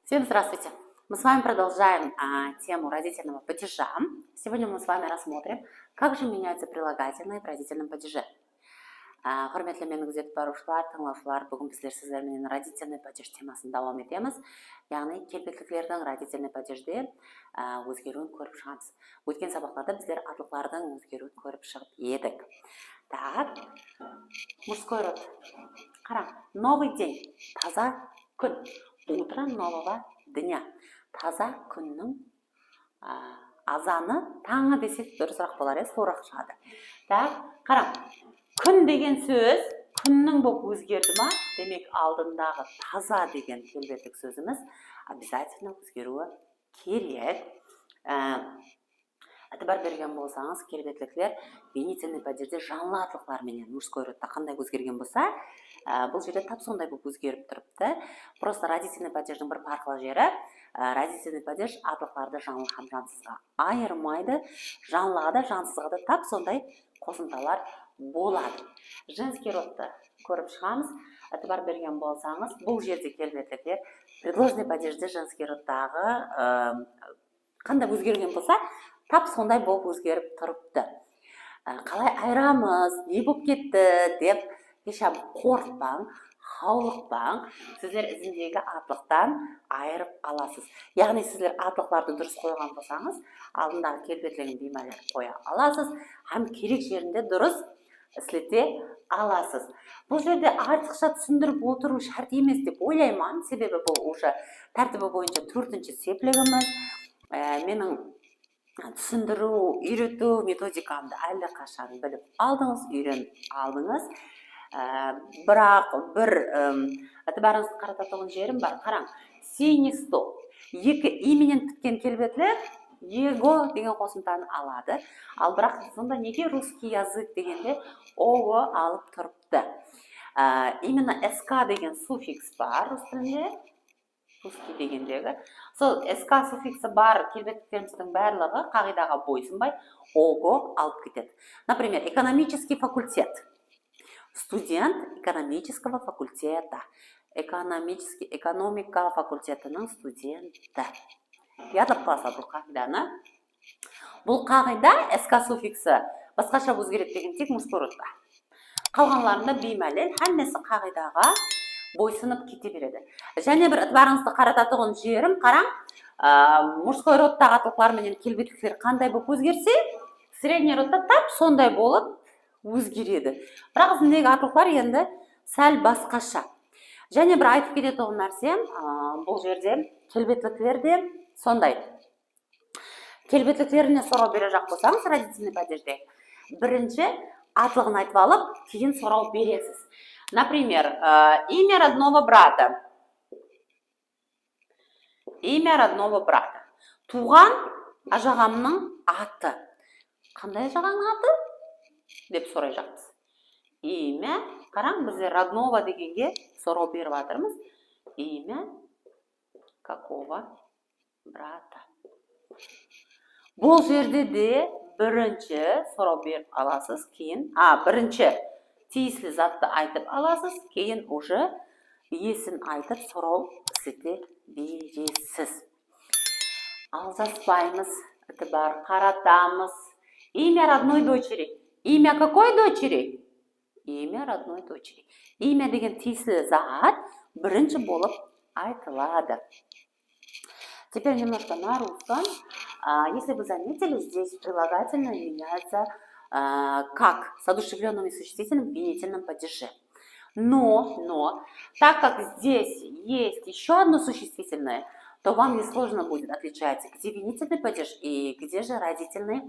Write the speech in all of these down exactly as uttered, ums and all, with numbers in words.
Всем здравствуйте! Мы с вами продолжаем а, тему родительного падежа. Сегодня мы с вами рассмотрим, как же меняются прилагательные в родительном падеже. А, húrmetli meni kúzetip barıwshılar, tıńlawshılar, búgin bizler sizler menen родительный падеж temasın dawam etemiz. Yaǵnıy, kelbetliklerdiń родительный падежде а, ózgeriwin kórip shıǵamız. Ótken sabaqlarda bizler atlıqlardıń ózgeriwin kórip shıǵıp edik. Так, мужской род. Qarań, новый день, taza kún. Утро нового дня, taza kúnniń a, azanı, tańı desek durısıraq bolar edi, suwırıraq shıǵadı. Так, qarań, kún degen sóz kúnniń bolıp ózgerdi ma? Demek, aldındaǵı taza degen kelbetlik sózimiz обязательно ózgeriwi kerek. Á, itibar bergen bolsańız, kelbetlikler винительный падежде janlı atlıqlar menen, мужской родта qanday ózgergen bolsa, á, bul jerde tap sonday bolıp ózgerip turıptı. Просто родительный падежdiń bir parıqlı jeri, á, родительный падеж atlıqlardı janlı hám jansızǵa ayırmaydı. Janlıǵa da, jansızǵa da tap sonday qosımtalar boladı. Женский родtı kórip shıǵamız. Itibar bergen bolsańız, bul jerde kelbetlikler предложный падежde женский родtaǵı, ı, qanday ózgergen bolsa, tap sonday bolıp ózgerip turıptı. Á, qalay ayıramız, ne bolıp ketti dep hesh hám qorıqpań, hawlıqpań. Sizler izindegi atlıqtan ayırıp alasız. Yaǵnıy, sizler atlıqlardı durıs qoyǵan bolsańız, aldındaǵı kelbetligin biymálel qoya alasız hám kerek jerinde durıs islete alasız. Bul jerde artıqsha túsindirip otırıw shárt emes dep oylayman, sebebi bul уже tártibi boyınsha tórtinshi sepligimiz. Á, meniń túsindiriw, úyretiw metodikamdı álle qashan bilip aldıńız, úyrenip aldıńız. Á, biraq bir, ım, itibarıńızdı qaratatuǵın jerim bar. Qarań, синий стол. Eki i menen pitken kelbetler его degen qosımtanı aladı. Al, biraq sonda nege русский язык degende ого alıp turıptı? Á, именно ска degen suffiks bar rus tilinde. Русский degendegi. Sol ска suffiksi bar kelbetliklerimizdiń barlıǵı qaǵıydaǵa boysınbay ого alıp ketedi. Например, экономический факультет. Студент экономического факультета. Экономический, ekonomika fakultetiniń studenti. Yadlap qalasızlar bul qaǵıydanı. Bul qaǵıyda ска suffiksi basqasha ózgeredi degen tek мужской родta. Qalǵanlarında biymálel hámmesi qaǵıydaǵa boysınıp kete beredi. Jáne bir itibarıńızdı qaratatuǵın jerim, qarań, а, мужской родtaǵı atlıqlar menen kelbetlikler qanday bolıp ózgerse, средний родta tap sonday bolıp ózgeredi. Biraq izindegi atlıqlar endi sál basqasha. Jáne bir aytıp ketetuǵın nársem, a, bul jerde kelbetlikler de sonday. Kelbetliklerine soraw berejaq bolsańız, родительный падежde birinshi atlıǵın aytıp alıp, keyin soraw beresiz. Например, a, имя родного брата. Имя родного брата. Tuwǵan ajaǵamnıń atı. Qanday ajaǵańnıń atı? Dep sorayjaqpız. Имя, qarań, bizler родного degenge soraw berip atırmız. Имя какого брата? Bul jerde de birinshi soraw berip alasız, keyin, a, birinshi tiyisli zattı aytıp alasız, keyin уже iyesin aytıp soraw islete beresiz. Aljaspaymız, itibar qaratamız. Имя родной дочери. Имя какой дочери? Имя родной дочери. Имя degen tiyisli zat birinshi bolıp aytıladı. Теперь немножко на русском. А, если вы заметили, здесь прилагательное меняется, а, как с одушевлённым существительным в винительном падеже. Но, но, так как здесь есть ещё одно существительное, то вам несложно будет отличать, где винительный падеж и где же родительный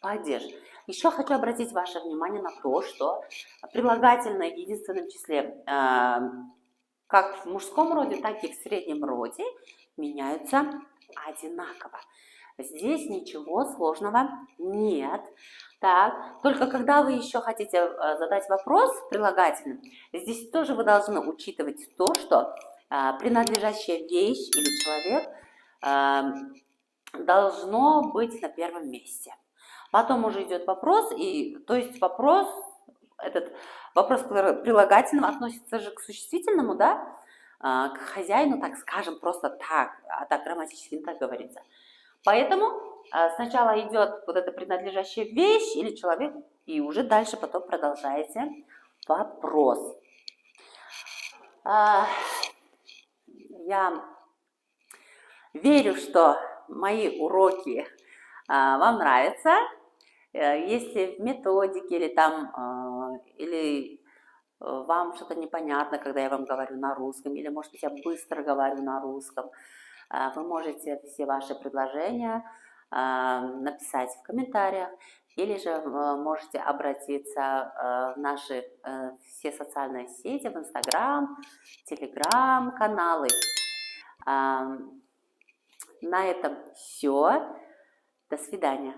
падеж. Ещё хочу обратить ваше внимание на то, что прилагательное в единственном числе, а, как в мужском роде, так и в среднем роде меняются одинаково. Здесь ничего сложного нет. Так, только когда вы ещё хотите, э, задать вопрос прилагательным, здесь тоже вы должны учитывать то, что, э, принадлежащая вещь или человек, э, должно быть на первом месте. Потом уже идёт вопрос, и, то есть вопрос, этот вопрос к прилагательным относится же к существительному, да? а, к хозяину, так скажем, просто так, а так грамматически не так говорится. Поэтому а, сначала идет вот эта принадлежащая вещь или человек, и уже дальше потом продолжаете вопрос. А, я верю, что мои уроки а, вам нравятся. Э, Если в методике или там, а, или э, вам что-то непонятно, когда я вам говорю на русском, или, может быть, я быстро говорю на русском, а, вы можете все ваши предложения а, написать в комментариях, или же э, можете обратиться э, в наши э, все социальные сети, в Инстаграм, Телеграм, каналы. А, На этом все. До свидания.